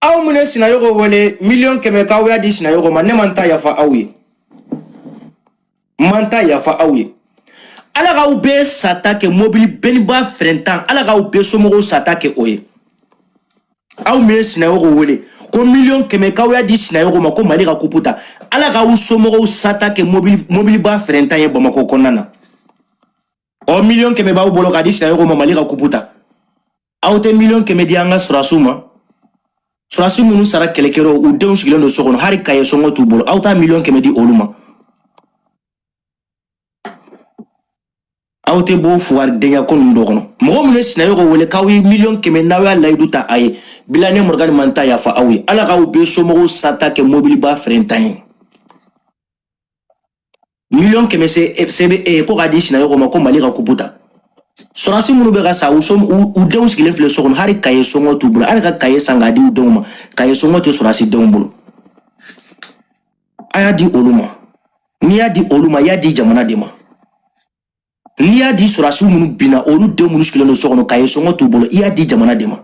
Aw mun ye Sinayogo wele 100 000 000 k'aw y'a di Sinayogo ma, ne man ta yafa aw ye, n man ta yafa aw ye. Ala k'aw bɛɛ sata kɛ mobili bɛniba fɛrɛntan, Ala k'aw bɛɛ somɔgɔw sata kɛ o ye. Aw min ye Sinayogo wele ko 100 000 000 k'aw y'a di Sinayogo ma ko Mali ka coupe ta, Ala k'aw somɔgɔw sata kɛ mobili mobiliba fɛrɛntan ye Bamakɔ kɔnɔna na. Ɔ, 100 000 000 b'aw bolo k'a di Sinayogo ma, Mali ka coupe ta. Aw tɛ 100 000 000 di an ka sɔrɔdasiw ma, sɔrɔdasi minnu sara kɛlɛkɛyɔrɔ, u denw sigilen don so kɔnɔ, hali kaye sɔngɔ t'u bolo. Aw t'a 100 000 000 di olu ma. Aw tɛ bɔ fugaridenya ko ninnu dɔ kɔnɔ. Mɔgɔ minnu ye Sinayoko wele k'aw ye 100 000 000, n'aw y'a layidu ta a ye, bila ne Morgan man ta yafa aw ye. Ala k'aw bɛɛ somɔgɔw sata kɛ mobiliba frein tan ye. 100 000 000 se bɛ e ye ko k'a di Sinayoko ma ko Mali ka kupu ta. Sɔrɔdasi minnu bɛ ka sa, u u denw sigilen filɛ so kɔnɔ, hali kaye sɔngɔ t'u bolo, hali ka kaye san k'a di u denw ma, kaye sɔngɔ tɛ sɔrɔdasi denw bolo. A y'a di olu ma. N'i y'a di olu ma, i y'a di jamana de ma. N'i y'a di sɔrɔdasiw minnu binna, olu denw minnu sigilen don so kɔnɔ, kaye sɔngɔ t'u bolo, i y'a di jamana de ma.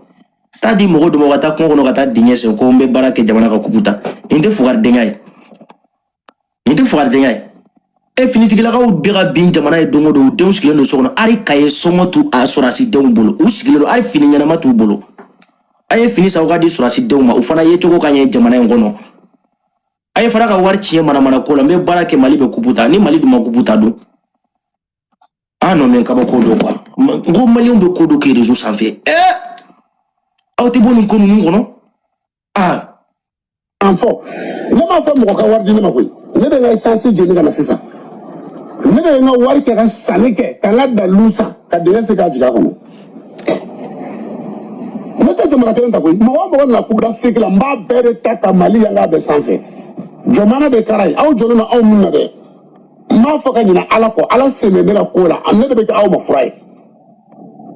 Taa di mɔgɔ dɔ ma ka taa kungo kɔnɔ ka taa dingɛ sen ko n bɛ baara kɛ jamana ka kupu ta. Nin tɛ fugaridenya ye, nin tɛ fugaridenya ye. E finitigilakaw bɛ ka bin jamana ye don o don, u denw sigilen don so kɔnɔ, hali kaye sɔngɔ t'u a sɔrɔdasi denw bolo. U sigilen don, hali fini ɲɛnama t'u bolo. A ye fini san, u ka di sɔrɔdasi denw ma, u fana ye cogo ka ɲɛ jamana in kɔnɔ. A ye fara ka wari tiɲɛ manamana ko la. N bɛ baara kɛ, Mali bɛ kupu ta. Ni Mali dun ma kupu ta dun? Ah non, mais kabako don quoi. N ko Maliyɛnw bɛ ko dɔ kɛ réseau sanfɛ. Aw tɛ bɔ nin ko ninnu kɔnɔ. Ah. An fɔ, ne m'a fɔ mɔgɔ ka wari di ne ma koyi. Ne de ka essence jeni ka na sisan, ne de ye n ka wari kɛ ka sanni kɛ, ka n ka dalilu san, ka dingɛ se k'a jigin a kɔnɔ. Ne tɛ jamana kelen ta koyi. Mɔgɔ o mɔgɔ nana Coupe d'Afrique la, n b'a bɛɛ de ta ka Mali yanga bɛɛ sanfɛ. Jamana de kɛra ye, aw jɔlen don anw mun na dɛ. N b'a fɔ ka ɲinɛ Ala kɔ, Ala sen bɛ ne ka ko la. Ne de bɛ kɛ aw ma fura ye.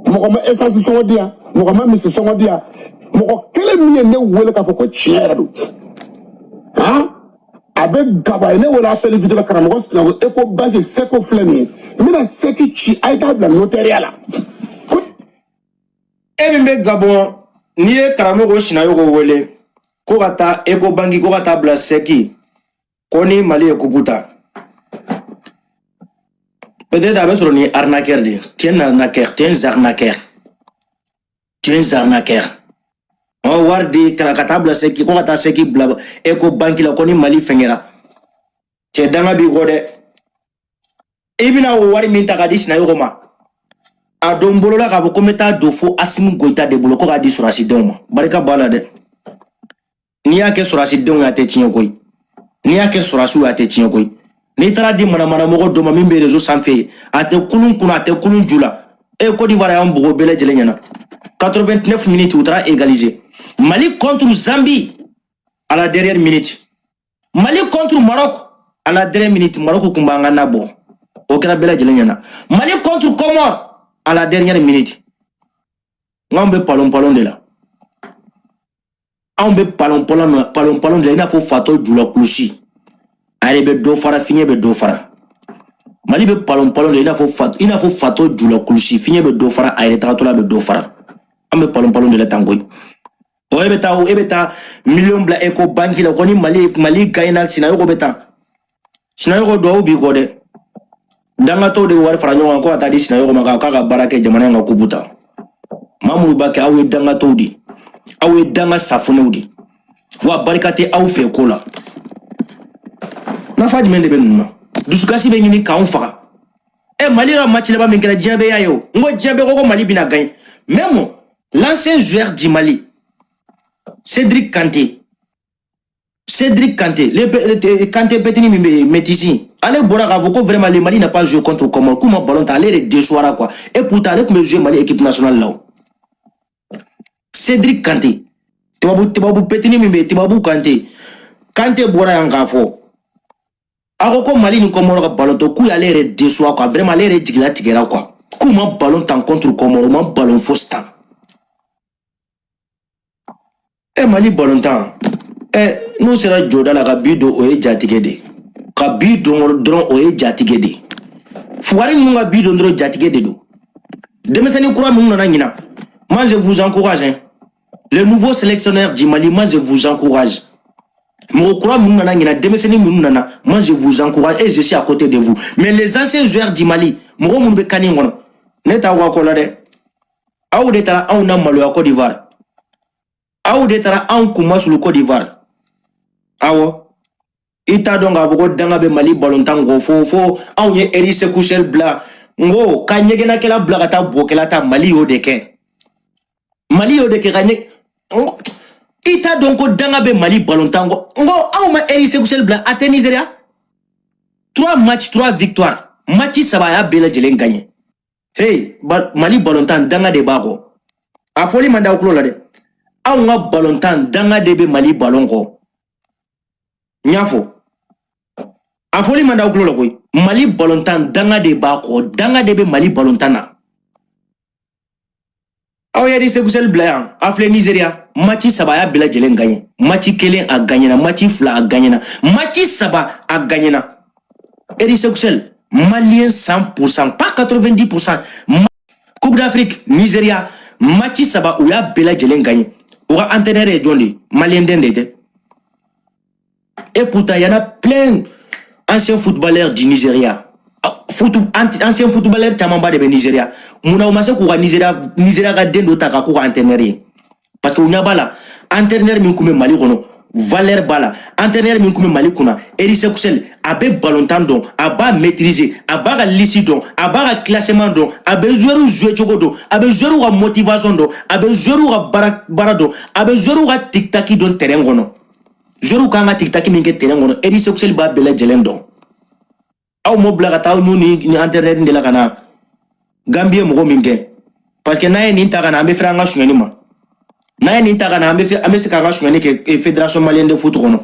Mɔgɔ ma essence sɔngɔ di yan, mɔgɔ ma misi sɔngɔ di yan. Mɔgɔ kelen min ye ne wele k'a fɔ ko tiɲɛ yɛrɛ don, han, a bɛ Gabon, a ye ne wele appel vidéo la: "Karamɔgɔ Sinayoko, Ecobank seko filɛ nin ye, n bɛna seki ci, a ye taa bila notariat la." Ko E min bɛ Gabon, n'i ye karamɔgɔ Sinayoko wele ko ka taa Ecobank, ko ka taa bila sɛki ko ni Mali ye kupu ta, peut-être a bɛ sɔrɔ nin ye arnaqueur de ye. Tu es un arnaqueur, tu es un arnaqueur, tu es un arnaqueur. Ɔ wari di ka taa bila sɛki, ko ka taa sɛki bila Ecobank la ko ni Mali fɛngɛra. Cɛ, danga b'i kɔ dɛ. I bɛna o wari min ta k'a di Sinayoko ma, a don bolola k'a fɔ ko n bɛ taa don fo Asimi Goyita de bolo ko k'a di sɔrɔdasidenw ma. Barika b'a la dɛ. N'i y'a kɛ sɔrɔdasidenw ye, a tɛ tiɲɛ koyi. N'i y'a kɛ sɔrɔdasiw ye, a tɛ tiɲɛ koyi. N'i taara di manamanamɔgɔ dɔ ma min bɛ réseau sanfɛ, a tɛ kulun kunna, a tɛ kulun ju la. E Côte d'Ivoire y'an bugɔ bɛɛ lajɛlen ɲɛna. 89 minutes, u taara égaliser. Mali contre Zambie, à la dernière minute. Mali contre Maroc, à la dernière minute, Maroc kun b'an ka na bɔ. O kɛra bɛɛ lajɛlen ɲɛna. Mali contre Comore, à la dernière minute. N bɛ palon palon de la, anw bɛ palon palon palon palon de la, i n'a fɔ fatɔ jula kulusi. A yɛrɛ bɛ dɔ fara, fiɲɛ bɛ dɔ fara. Mali bɛ palon palon de la, i n'a fɔ fatɔ jula kulusi. Fiɲɛ bɛ dɔ fara, a yɛrɛ tagatɔla bɛ dɔ fara. An bɛ palon palon de la tan koyi. Ɔ e bɛ taa miliyɔn bila Ecobank la ko ni Mali gagnera, Sinayoko bɛ taa. Sinayoko, duwawu b'i kɔ dɛ. Dangatɔw de bɛ wari fara ɲɔgɔn kan ko ka taa di Sinayoko ma k'a ka baara kɛ jamana in ka kupu ta. Maa minnu b'a kɛ, aw ye dangatɔw de, aw ye danga safunɛw de wa. Barika tɛ aw fɛ ko la. Nafa jumɛn de bɛ ninnu na? Dusukasi bɛ ɲini k'anw faga. E Mali ka match laban min kɛra, diɲɛ bɛɛ y'a ye. O n ko diɲɛ bɛɛ ko ko Mali bɛna gagner. Même l'ancien joueur du Mali, Cédric Kanté, Cédric Kanté, le Kanté petini min bɛ yen, métis, ale bɔra k'a fɔ ko vraiment le Mali n'a pas joué contre Comores, k'u ma ballon ta, ale yɛrɛ déçoira quoi. Et pourtant ale tun bɛ jouer Mali équipe nationale la. O Cédric Kanté, tubabu petini min bɛ yen, tubabu Kanté, Kanté bɔra yan k'a fɔ, a ko ko Mali ni Comores ka ballon tɔ, k'u y'ale yɛrɛ déçoit quoi. Vraiment ale yɛrɛ jigila tigɛra quoi, k'u ma ballon tan contre Comores, u ma ballon fosi tan. E Mali ballon tan, ɛ n'u sera jɔda la ka bi don, o ye jatigɛ de ye. Ka bi don dɔrɔn, o ye jatigɛ de ye. Fugari ninnu ka bi don dɔrɔn, jatigɛ de don. Denmisɛnnin kura minnu nana ɲina, moi je vous encourage, hein. Le nouveau sélectionneur du Mali, moi je vous encourage. Mɔgɔ kura minnu nana ɲina, denmisɛnnin minnu nana, moi je vous encourage et je suis à côté de vous. Mais les anciens joueurs du Mali, mɔgɔ minnu bɛ kan in kɔnɔ, ne t'aw ka ko la dɛ. Aw de taara anw na maloya Côte d'Ivoire, aw de taara anw kunmasulu Côte d'Ivoire. Awɔ, i t'a dɔn k'a fɔ ko danga bɛ Mali balontan kɔ fo anw ye Eric Sékou Chelle bila. N ko ka ɲɛgɛnnakɛla bila ka taa bɔkɛla ta. Mali y'o de kɛ, Mali y'o de kɛ ka ɲɛ. I t'a dɔn ko danga bɛ Mali balontan kɔ. N ko aw ma Eric Sékou Chelle bila, a tɛ Nizeriya, trois matchs, trois victoires, match saba, a y'a bɛɛ lajɛlen gagné. Hey, Mali balontan, danga de b'a kɔ. A fɔli man d'aw tulo la dɛ. Anw ka balontan, danga de bɛ Mali balon kɔ. N y'a fɔ, a fɔli man d'aw tulo la koyi. Mali balontan, danga de b'a kɔ, danga de bɛ Mali balontan na. Aw ye Sékou Chelle bila yan, a filɛ Nizeriya, match saba, a y'a bɛɛ lajɛlen gagné. Match kelen a gagnena, match fila a gagnena, match saba a gagnena. Eric Sékou Chelle, malien 100%, pas 90%. Coupe d'Afrique, Nigeria, match saba, u y'a bɛɛ lajɛlen gagné. U ka entraîneur ye jɔn de ye? Malien den de tɛ? Et pourtant, il y en a plein, anciens footballeurs du Nigeria. Ah, ancien footballeur camanba de bɛ Nigeria. Munna u ma se k'u ka Nigeria ka den dɔ ta ka k'u ka entraîneur ye? Parce que u ɲɛ b'a la, entraîneur min tun bɛ Mali kɔnɔ, valeur b'a la. Entraîneur min tun bɛ Mali kunna, Eric Sékou Chelle, a bɛ balontan dɔn, a b'a maîtriser, a b'a ka liste dɔn, a b'a ka classement dɔn, a bɛ joueur jouer cogo dɔn, a bɛ joueur ka motivation dɔn, a bɛ joueur ka baara dɔn, a bɛ joueur ka tic-tac dɔn terrain kɔnɔ. Joueur kan ka tic-tac min kɛ terrain kɔnɔ, Eric Sékou Chelle b'a bɛɛ lajɛlen dɔn. Aw m'o bila ka taa aw ni entraîneur de la ka na Gambie mɔgɔ min kɛ, parce que n'a ye nin ta ka na, an bɛ fɛrɛ an ka sonyɛni ma. N'a ye nin ta ka na, an bɛ se k'an ka sonyɛni kɛ Fédération malienne de foot kɔnɔ.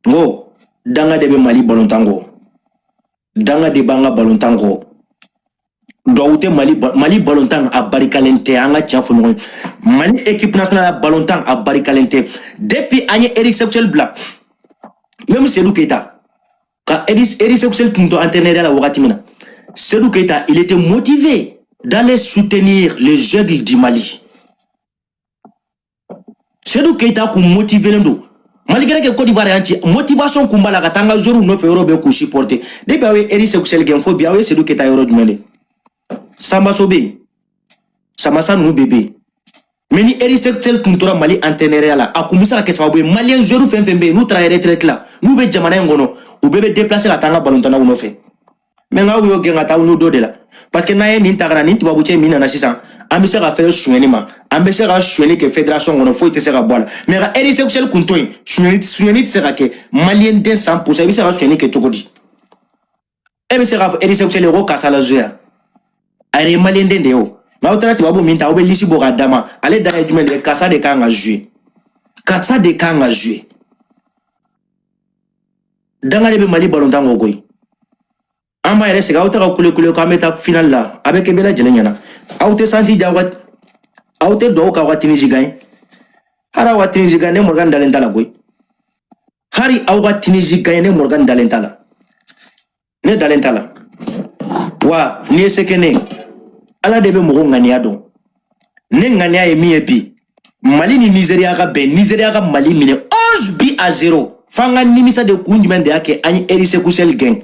N ko danga de bɛ Mali balontan kɔ, danga de b'an ka balontan kɔ. Duwawu tɛ Mali. Mali balontan, a barikalen tɛ. An ka tiɲɛ fɔ ɲɔgɔn ye, Mali équipe nationale balontan, a barikalen tɛ. Depuis an ye Eric Sékou Chelle bila, même Seydou Keita ka Eric Sékou Chelle tun to entraîneur la wagati min na, Seydou Keita, il était motivé d'aller soutenir les Aigles du Mali. Seydou Keita kun motivé len don malgré que Côte d'Ivoire y'an ci. Motivation kun b'a la ka taa an ka joueurs nɔfɛ yɔrɔ bɛɛ k'u supporter. Depuis aw ye Eric Sékou Chelle gɛn fo bi, aw ye Seydou Keita yɔrɔ jumɛn de? Sambaso bɛ yen, Samasa ninnu bɛɛ bɛ yen. Mais ni Eric Sékou Chelle tun tora Mali entraîneur la, a kun bɛ se ka kɛ sababu ye, malien joueur fɛn fɛn bɛ yen n'u taara retraite la, n'u bɛ jamana in kɔnɔ, u bɛɛ bɛ déplacer ka taa an ka balontannaw nɔfɛ. Mais n'aw y'o gɛn ka taa aw n'o dɔ de la, parce que n'an ye nin ta ka na, nin tubabu cɛ min nana sisan, an bɛ se ka fɛn sonyɛni ma, an bɛ se ka sonyɛni kɛ fédération kɔnɔ, foyi tɛ se ka bɔ a la. Mais ka Eric Sékou Chelle kun to yen, sonyɛni tɛ se ka kɛ. Malien den 100%, i bɛ se ka sonyɛni kɛ cogo di? E bɛ se k'a fɔ Eric Sékou Chelle ye ko karisa la jouer, a yɛrɛ ye malien den de ye o. Mais aw taara tubabu min ta, aw bɛ liste bɔ k'a d'a ma, ale dan ye jumɛn de ye? Karisa de kan ka jouer, karisa de kan ka jouer. Danga de bɛ Mali balontan kɔ koyi. An b'a yɛrɛ sɛgɛn. Aw tɛ ka kule kule k'an bɛ taa final la, a bɛ kɛ bɛɛ lajɛlen ɲɛna. Aw tɛ santi ja, aw ka aw tɛ dugawu k'aw ka Tunisie gagner. Hali aw ka Tunisie gagner, ne Morgan dalen t'a la koyi. Hali aw ka Tunisie gagner, ne Morgan dalen t'a la, ne dalen t'a la. Wa n'i ye se kɛ ne ye, Ala de bɛ mɔgɔ ŋaniya dɔn. Ne ŋaniya ye min ye bi, Mali ni Nizeriya ka bɛn, Nizeriya ka Mali minɛ 11 buts à 0, f'an ka nimisa de. Kun jumɛn de y'a kɛ an ye Eric Sékou Chelle gɛn?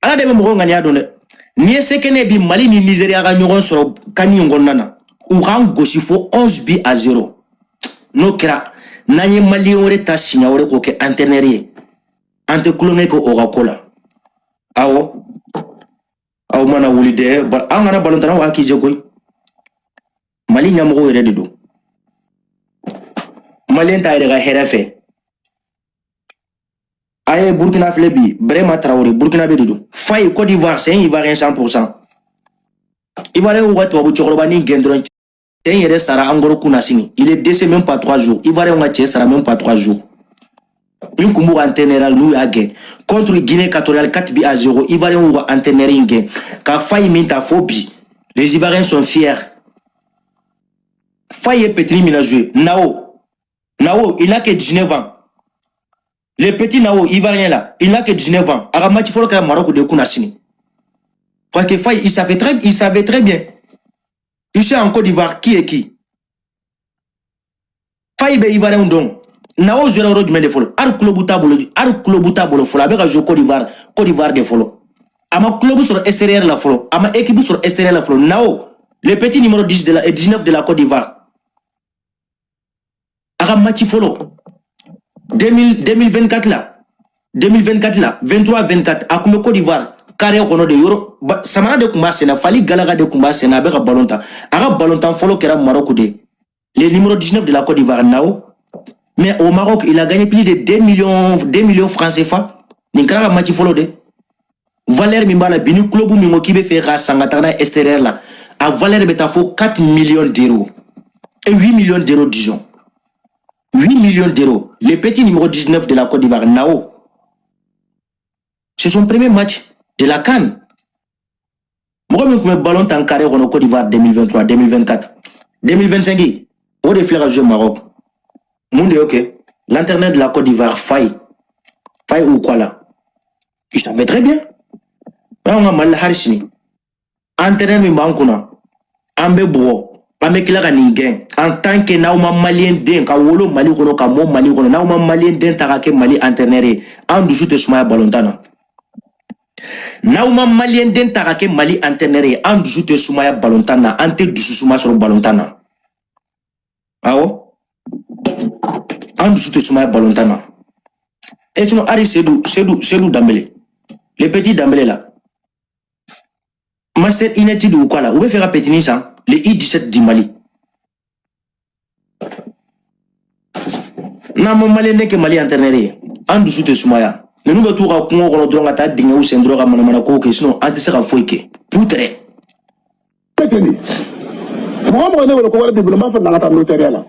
Ala de bɛ mɔgɔ ŋaniya dɔn dɛ. N'i ye se kɛ ne ye bi, Mali ni Nizeriya ka ɲɔgɔn sɔrɔ CAN in kɔnɔna na, u k'an gosi fo 11 buts à 0, n'o kɛra, n'an ye malien wɛrɛ ta siɲɛ wɛrɛ k'o kɛ entraîneur ye, an tɛ kulonkɛ kɛ o ka ko la. Awɔ, aw mana wuli dɛ, an kana balontannaw accuser koyi. Mali ɲɛmɔgɔw yɛrɛ de don. Malien t'a yɛrɛ ka hɛrɛ fɛ. A ye Burkina filɛ bi, Brema Traoré, Burkina bɛ de don. Faye, Côte d'Ivoire, c'est un Ivoirien 100%. Ivoirien y'u ka tubabu cɛkɔrɔba gɛn dɔrɔn, cɛ in yɛrɛ sara encore kunasini. Il est décédé même pas 3 jours. Ivoirien ka cɛ sara même pas 3 jours. Min kun b'u ka entraîneur, n'u y'a gɛn contre Guinée équatoriale 4 buts à 0, Ivoirien y'u ka entraîneur in gɛn ka Faye min ta fo bi, les Ivoiriens sont fiers. Faye ye petit min na joué, Nao Nao, il n'a que 19 ans. Le petit Nao ivoirien là, il n'a que 19 ans. A ka match fɔlɔ kɛra Maroc de kunasini, parce que Faye, il savait très bien, il sait en Côte d'Ivoire qui est qui. Faye bɛ Ivoirien dɔn. Nao jouera yɔrɔ jumɛn de fɔlɔ? Hali club t'a bolo, hali club t'a bolo fɔlɔ. A bɛ ka jouer Côte d'Ivoire de fɔlɔ. A ma club sɔrɔ extérieur la fɔlɔ, a ma équipe sɔrɔ extérieur la fɔlɔ. Nao, le petit numéro 10 de la 19 de la Côte d'Ivoire, a ka match fɔlɔ 2000 2024 la, 2024 la, 23 24, a kun bɛ Côte d'Ivoire carré kɔnɔ de yɔrɔ samara de tun b'a senna, Fali Galaga de tun b'a senna, a bɛ ka ballon ta. A ka ballon tan fɔlɔ kɛra Maroc de. Le numéro 19 de la Côte d'Ivoire, Nao. Mais au Maroc, il a gagné plus de 2 millions, 2 millions francs CFA. Nin kɛra ka match fɔlɔ de. Valeur min b'a la bi, ni club min ko k'i bɛ fɛ k'a san ka taga n'a ye extérieur la, a valeur bɛ taa fo 4 millions d'euros et 8 millions d'euros, disons 8 millions d'euros. Le petit numéro 19 de la Côte d'Ivoire, Nao, c'est son premier match de la CAN. Mɔgɔ min tun bɛ ballon tan carré kɔnɔ Côte d'Ivoire 2023, 2024, 2025, o de filɛ ka jouer Maroc. Mun de y'o kɛ? L'entraîneur de la Côte d'Ivoire, Faye Faye ou quoi là, il savait très bien. Anw ka Mali la, hali sini entraîneur min b'an kunna, an bɛ bugɔ, an bɛ tila ka nin gɛn. En tant que n'aw ma malien den ka wolo Mali kɔnɔ, ka mɔ Mali kɔnɔ, n'aw ma malien den ta ka kɛ Mali entraîneur ye, an dusu tɛ sumaya balontan na. N'aw ma malien den ta ka kɛ Mali entraîneur ye, an dusu tɛ sumaya balontan na, an tɛ dusu suma sɔrɔ balontan na. Awɔ, an dusu tɛ sumaya balontan na. Et sinon, hali Seydou Dambélé, le petit Dambélé là, Manchester United ou quoi là, u bɛ fɛ ka petini san, le U17 du Mali. N'an ma malien den kɛ Mali entraîneur ye, an dusu tɛ sumaya. Ninnu bɛ t'u ka kungo kɔnɔ dɔrɔn ka taa dingɛw sen dɔrɔn ka manamana kow kɛ, sinon an tɛ se ka foyi kɛ putere. Ten de, mɔgɔ mɔgɔ ne wele ko wari b'i bolo, n b'a fɔ n'an ka taa notariat la,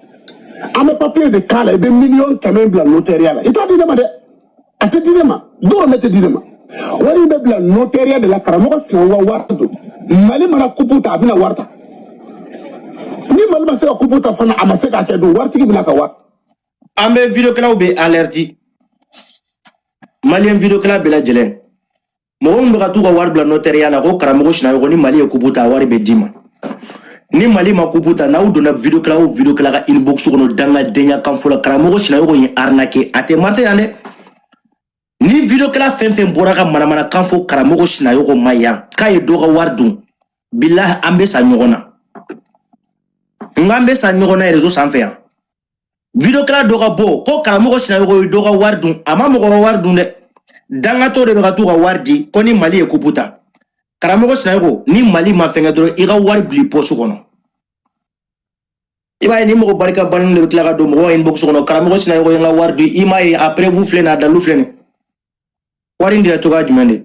an bɛ papier de k'a la, i bɛ 100 000 000 bila notariat la. I t'a di ne ma dɛ, a tɛ di ne ma, dɔrɔmɛ tɛ di ne ma. Wari in bɛ bila notariat de la. Karamɔgɔ Sinayoko wari don. Mali mana coupe ta, a bɛna wari ta. Ni Mali ma se ka coupe ta fana, a ma se k'a kɛ dun, waritigi bɛna ka wari. An bɛ videokɛlaw bɛ alerte, malien videokɛla bɛɛ lajɛlen, mɔgɔ min bɛ ka t'u ka wari bila notariat la ko karamɔgɔ Sinayoko, ni Mali ye coupe ta, a wari bɛ d'i ma. Ni Mali ma coupe ta, n'aw donna videokɛla o videokɛla ka inbox kɔnɔ, dangadenya kan fɔlɔ, karamɔgɔ Sinayoko ye arnaqué, a tɛ marché yan dɛ. Ni videokɛla fɛn fɛn bɔra ka manamana kan fɔ karamɔgɔ Sinayoko ma yan k'a ye dɔ ka wari dun, bilahi, an bɛ sa ɲɔgɔn na. Nka an bɛ sa ɲɔgɔn na réseau sanfɛ yan. Videokɛla dɔ ka bɔ ko karamɔgɔ Sinayoko ye dɔ ka wari dun, a ma mɔgɔ ka wari dun dɛ, dangatɔ de bɛ ka t'u ka wari di ko ni Mali ye coupe ta. Karamɔgɔ Sinayoko, ni Mali ma fɛnkɛ dɔrɔn, i ka wari bila i poche kɔnɔ. I b'a ye, ni mɔgɔ barika bannen de bɛ tila ka don mɔgɔw ka inbox kɔnɔ: karamɔgɔ Sinayoko ye n ka wari di. I m'a ye, a preuve filɛ nin ye, a dalilu filɛ nin ye. Wari in dira cogoya jumɛn de?